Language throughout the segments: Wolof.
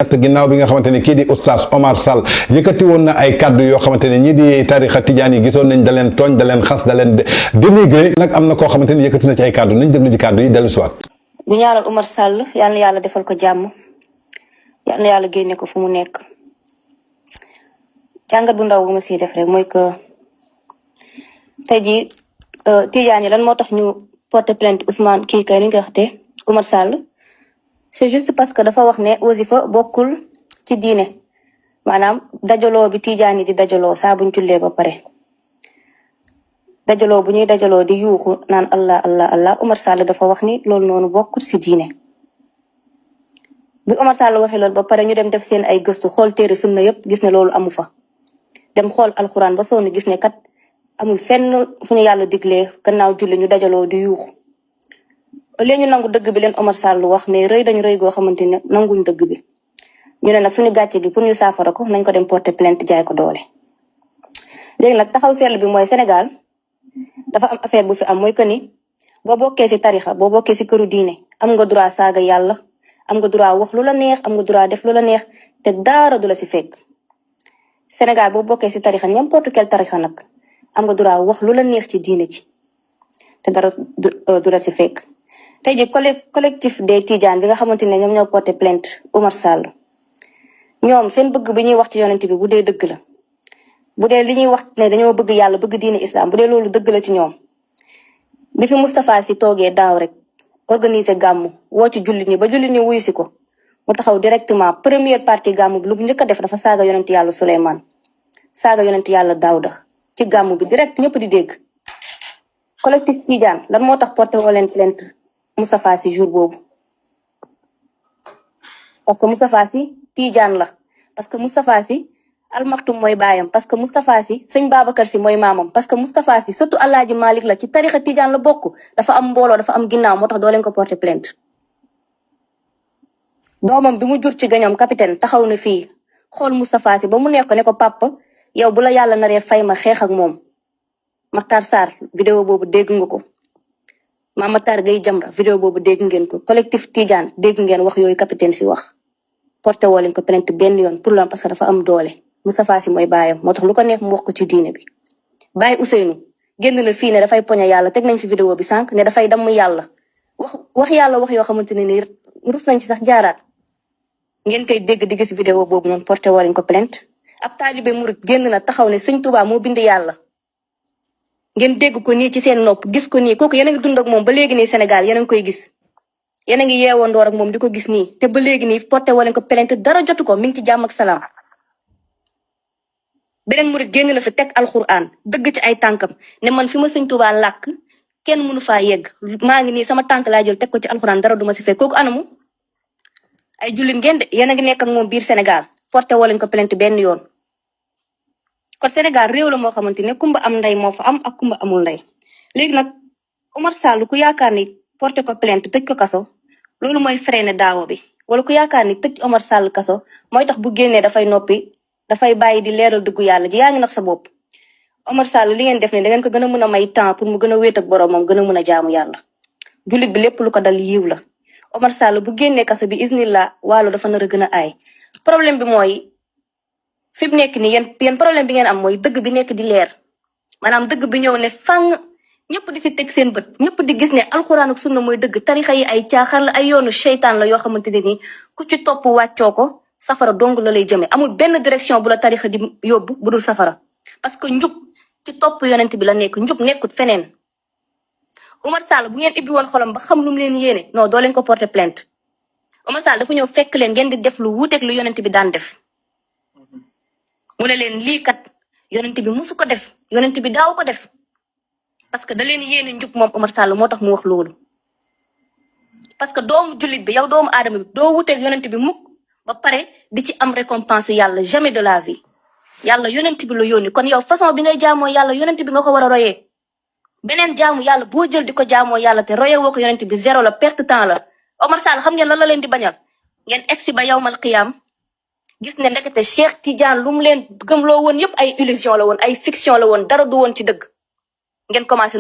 ñett ginnaaw bi nga xamante ni kii di oustaz Omar Sall yëkkati woon na ay kaddu yoo xamante ni ñii di tarixa tijaan yi gisoon nañ da leen tooñ da leen xas da leen dénigré nag am na koo xamante ni yëkkati na ci ay kaddu nañ déglu ci kaddu yi dellu siwaat. di ñaanal Omar Sall yal na yàlla defal ko jàmm yal na yàlla génne ko fu mu nekk jàngat bu ndaw bu ma siy def rek mooy que tey jii tijaan yi lan moo tax ñu porter plainte Ousmane kii kay ni nga waxte Omar Sall c'est juste parce que dafa wax ne wasifa bokkul ci diine maanaam dajaloo bi tijaan yi di dajaloo saa buñ jullee ba pare dajaloo bu ñuy dajaloo di yuuxu naan allah allah allah Omar Sall dafa wax ni loolu noonu bokkul ci diine bi Omar Sall waxee loolu ba pare ñu dem def seen ay gëstu xool téere sunna yëpp gis ne loolu amu fa dem xool alxuraan ba sonn gis ne kat amul fenn fu ñu yàlla diglee gannaaw julli ñu dajaloo di yuuxu léegi ñu nangu dëgg bi leen Omar Sall wax mais rëy dañu rëy goo xamante ne nanguñ dëgg bi ñu ne nag suñu gàcce gi pour ñu saafara ko nañ ko dem porter plainte jaay ko doole. léegi nag taxaw seetlu bi mooy Sénégal dafa am affaire bu fi am mooy que ni boo bokkee ci tarixa boo bokkee ci këru diine am nga droit saaga yàlla am nga droit wax lu la neex am nga droit def lu la neex te daara du la ci fekk. Sénégal boo bokkee ci tarixa n'importe quel tarixa nag am nga droit wax lu la neex ci diine ci te dara du la ci fekk. tey ji collectif des Tidjane bi nga xamante ne ñoom ñoo porté plainte Omar Sall ñoom seen bëgg bi ñuy wax ci yonent bi bu dee dëgg la bu dee li ñuy wax ne dañoo bëgg yàlla bëgg diine islam bu dee loolu dëgg la ci ñoom bi fi Moustapha Sy toogee daaw rek organiser gàmmu woo ci jullit ñi ba jullit ñi wuyu si ko mu taxaw directement première partie gàmmu bi lu njëkk a def dafa saaga yonent yàlla Souleymane saaga yonent yàlla Daouda ci gàmmu bi direct ñëpp di dégg collectif Tidjane lan moo tax porté woo leen plainte Moustapha Sy jour boobu parce que Moustapha Sy Tidjane la parce que Moustapha Sy almaktum mooy baayam parce que Moustapha Sy sëñ Babacar Sy mooy maamam parce que Moustapha Sy surtout Alaaji Malick la ci tarixa Tidjane la bokk dafa am mbooloo dafa am ginnaaw moo tax doo leen ko porter plainte doomam bi mu jur ci gañoom capitaine taxaw na fii xool Moustapha Sy ba mu nekk ko ne ko papa yow bu la yàlla naree fay ma xeex ak moom Makhtar Sarr vidéo boobu dégg nga ko Mamatar Gueye Jamra vidéo boobu dégg ngeen ko collectif Tidjane dégg ngeen wax yooyu capitaine Sy wax porté woo leen ko plainte benn yoon pour lan parce que dafa am doole Moustapha Sy mooy baayam moo tax lu ko neex mu wax ko ci diine bi. Baye Ousseynou génn na fii ne dafay poñe yàlla teg nañ fi vidéo bi sànq ne dafay damm yàlla wax yàlla wax yoo xamante ne nii rus nañ ci sax jaaraat ngeen koy dégg di gis vidéo boobu noonu porté woo leen ko plainte. ab taalibe murid génn na taxaw ne sëñ Touba moo bind yàlla ngeen dégg ko nii ci seen nopp gis ko nii kooku yéen a ngi dund ak moom ba léegi nii Sénégal yéen a ngi koy gis. yéen a ngi yeewandoor ak moom di ko gis nii te ba léegi nii porté woo leen ko plainte dara jotu ko mi ngi ci jàmm ak salaam. beneen murid génn na fi teg alxuraan dëgg ci ay tànkam ne man fi ma sëñ Touba làkk kenn mënu faa yegg maa ngi nii sama tànk laa jël teg ko ci alxuraan dara duma si fekk kooku anamu. ay jullit ngeen de yéen a ngi nekk ak moom biir Sénégal porté woo leen ko plainte benn yoon. kon Sénégal réew la moo xamante ne kumba am ndey moo fa am ak kumba amul ndey léegi nag Omar Sall ku yaakaar ni porté ko plainte tëj ko kaso loolu mooy freiné daawo bi wala ku yaakaar ni tëj Omar Sall kaso mooy tax bu génnee dafay noppi dafay bàyyi di leeral dëggu yàlla ji yaa ngi nax sa bopp. Omar Sall li ngeen def ne da ngeen ko gën a mën a may temps pour mu gën a wéet ak boromam gën a mën a jaamu yàlla jullit bi lépp lu ko dal yiw la Omar Sall bu génnee kaso bi isnillah waalo dafa nar a gën a aay problème bi mooy. fi mu nekk nii yéen problème bi ngeen am mooy dëgg bi nekk di leer maanaam dëgg bi ñëw ne fang ñëpp di si teg seen bët ñëpp di gis ne alxuraan ak sunna mooy dëgg tarixa yi ay caaxaan la ay yoonu seytaan la yoo xamante ne nii ku ci topp wàccoo ko safara dong la lay jëmee amul benn direction bu la tarixa di yóbbu bu dul safara parce que njub ci topp yonent bi la nekk njub nekkut feneen. Omar Sall bu ngeen ibbi woon xolam ba xam lu mu leen yéene non doo leen ko porter plainte Omar Sall dafa ñëw fekk leen ngeen di def lu wuuteeg lu yonent bi daan def. mu ne leen lii kat yonent bi musu ko def yonent bi daaw ko def parce que da leen yéene njub moom Omar Sall moo tax mu wax loolu. parce que doomu jullit bi yow doomu aadama bi doo wuteeg yonent bi mukk ba pare di ci am récompense yàlla jamais de la vie yàlla yonent bi la yónni kon yow façon bi ngay jaamoo yàlla yonent bi nga ko war a royee. beneen jaamu yàlla boo jël di ko jaamoo yàlla te royee woo ko yonent bi zéro la perte temps la Omar Sall xam ngeen lan la leen di bañal ngeen egsi ba yawmal qiyaam gis ne ndekete Cheikh Tidjane lu mu leen gëmloo woon yëpp ay illusion la woon ay fiction la woon dara du woon ci dëgg ngeen commencé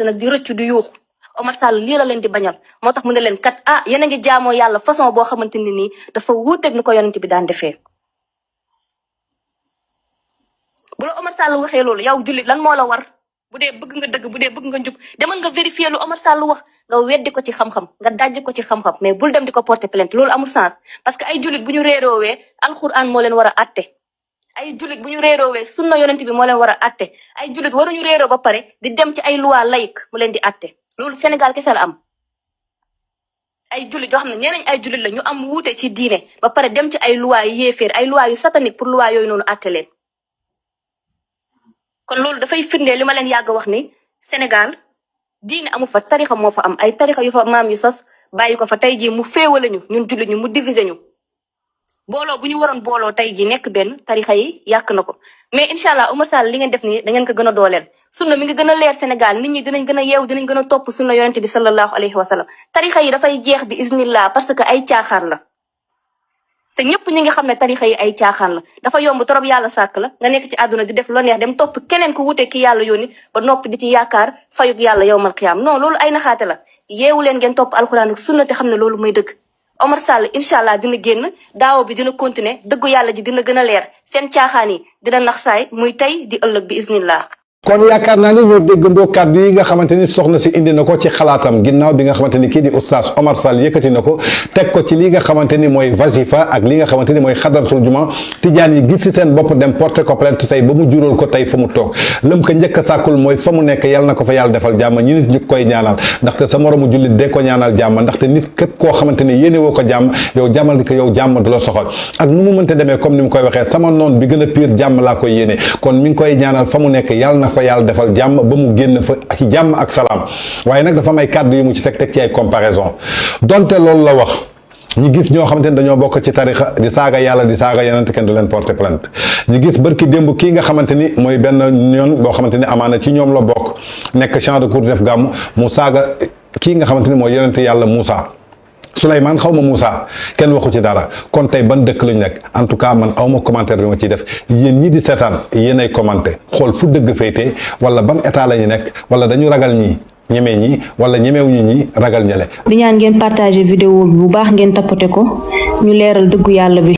nag di rëccu di yuuxu Omar Sall lii la leen di bañal moo tax mu ne leen kat yéen a ngi jaamoo yàlla façon boo xamante ni nii dafa wuuteeg ni ko yonent bi daan defee. bu la Omar Sall waxee loolu yow jullit lan moo la war bu dee bëgg nga dëgg bu dee bëgg nga njub demal nga vérifier lu Omar Sall wax nga weddi ko ci xam-xam nga dajj ko ci xam-xam mais bul dem di ko porter plainte loolu amul sens parce que ay jullit bu ñu réeroowee alxuraan moo leen war a atte. ay jullit bu ñu réeroowee sunna yonent bi moo leen war a atte ay jullit waruñu réeroo ba pare di dem ci ay loi laïque mu leen di atte loolu Sénégal kese la am. ay jullit yoo xam ne ñeneen ay jullit la ñu am wuute ci diine ba pare dem ci ay loi yu yéeféer ay loi yu satanique pour loi yooyu noonu atte leen. kon loolu dafay firndee li ma leen yàgg wax ni Sénégal diine amu fa tarixa moo fa am ay tarixa yu fa maam yu sos bàyyi ko fa tey jii mu féewale ñu ñun jullit ñu mu diviser ñu. booloo bu ñu waroon booloo tey jii nekk benn tarixa yi yàq na ko mais incha allah Oumar Sall li ngeen def nii da ngeen ko gën a dooleel sunna mi ngi gën a leer Sénégal nit ñi dinañ gën a yeewu dinañ gën a topp sunna yonente bi sallallahu alayhi wa sallam tarixa yi dafay jeex bi iznillah parce que ay caaxaan la te ñëpp ñi nga xam ne tarixa yi ay caaxaan la dafa yomb trop yàlla sàkk la nga nekk ci àdduna di def lo neex dem topp keneen ku wute ki yàlla yónni ba noppi di ci yaakaar fayug yàlla yowmal qiyaam non loolu ay naxaate la yeewu leen ngeen topp alxuraan ak sunna te xam ne loolu muy dëgg Omar Sall incha allah dina génn daawo bi dina continuer dëggu yàlla ji dina gën a leer seen caaxaan yi dina nax saay muy tey di ëllëg bi iznillah. kon yaakaar naa ni ñoo déggandoo kàddu yi nga xamante ni soxna si indi na ko ci xalaatam ginnaaw bi nga xamante ni kii di oustaz Omar Sall yëkkati na ko teg ko ci li nga xamante ni mooy wasifa ak li nga xamante ni mooy xadaratul juma tijaan yi gis si seen bopp dem porté ko plainte tey ba mu jural ko tey fa mu toog lëm ko njëkk a sàkkul mooy fa mu nekk yàlla na ko fa yàlla defal jàmm ñi nit ñu koy ñaanal ndaxte sa moromu jullit dee ko ñaanal jàmm ndaxte nit képp koo xamante ni yéene woo ko jàmm yow jàmmal ko yow jàmm du la soxal ak nu mu mënte demee comme ni mu koy waxee sama noon bi gën a pire jàmm laa koy yéene kon mi ngi koy ñaanal fa mu nekk yàlla na fa yàlla defal jàmm ba mu génn fa ci jàmm ak salaam waaye nag dafa am ay kàddu yu mu ci teg ci ay comparaison donte loolu la wax ñi gis ñoo xamante ni dañoo bokk ci tarixa di saaga yàlla di saaga yeneen kenn du leen porter plainte ñi gis bërki démb kii nga xamante ni mooy benn ñoon boo xamante ni amaana ci ñoom la bokk nekk champ de cours def gàmmu mu saaga kii nga xamante ni mooy yonente yàlla Moussa Souleymane xaw ma Moussa kenn waxu ci dara kon tey ban dëkk lañ nekk en tout cas man awma commentaire bi ma ciy def yéen ñii di seetaan yéen ay commenté xool fu dëgg féetee wala ban état la ñu nekk wala dañu ragal ñii ñeme ñii wala ñemewuñu ñii ragal ñele. di ñaan ngeen partager vidéo bi bu baax ngeen tapoter ko ñu leeral dëggu yàlla bi.